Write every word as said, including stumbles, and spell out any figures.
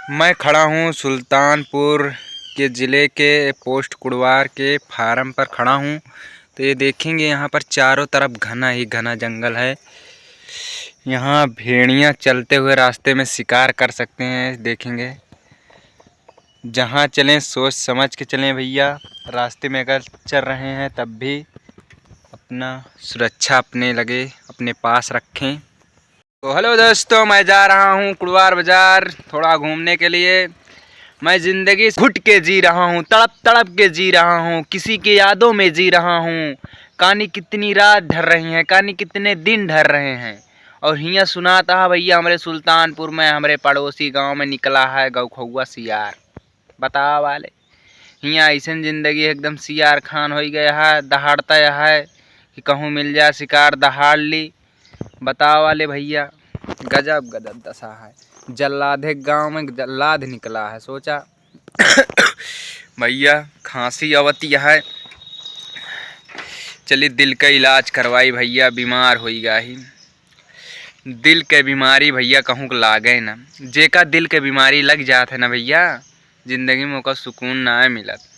मैं खड़ा हूँ सुल्तानपुर के ज़िले के पोस्ट कुड़वार के फार्म पर खड़ा हूँ। तो ये देखेंगे, यहाँ पर चारों तरफ घना ही घना जंगल है। यहाँ भेड़िया चलते हुए रास्ते में शिकार कर सकते हैं। देखेंगे, जहाँ चलें सोच समझ के चलें भैया। रास्ते में अगर चल रहे हैं तब भी अपना सुरक्षा अपने लगे, अपने पास रखें। तो हेलो दोस्तों, मैं जा रहा हूँ कुड़वार बाज़ार थोड़ा घूमने के लिए। मैं ज़िंदगी घुट के जी रहा हूँ, तड़प तड़प के जी रहा हूँ, किसी की यादों में जी रहा हूँ। कानी कितनी रात ढर रही हैं, कानी कितने दिन ढर रहे हैं। और हियाँ सुनाता है भैया, हमरे सुल्तानपुर में, हमरे पड़ोसी गाँव में निकला है गौखौआ सियार। बतावा वाले, हियाँ अइसन ज़िंदगी है, एकदम सियार खान होइ गया है, दहाड़ता है कि कहूँ मिल जाए शिकार, दहाड़ ली। बतावा वाले भैया, गजब गजब दशा है। जल्लाद है गाँव में, जल्लाद निकला है। सोचा भैया, खांसी आवती है, चली दिल का इलाज करवाई भैया, बीमार होइ गया ही। दिल के बीमारी भैया कहूँ के लागे ना, जेका दिल के बीमारी लग जात है ना भैया, ज़िंदगी में ओका सुकून ना मिलत।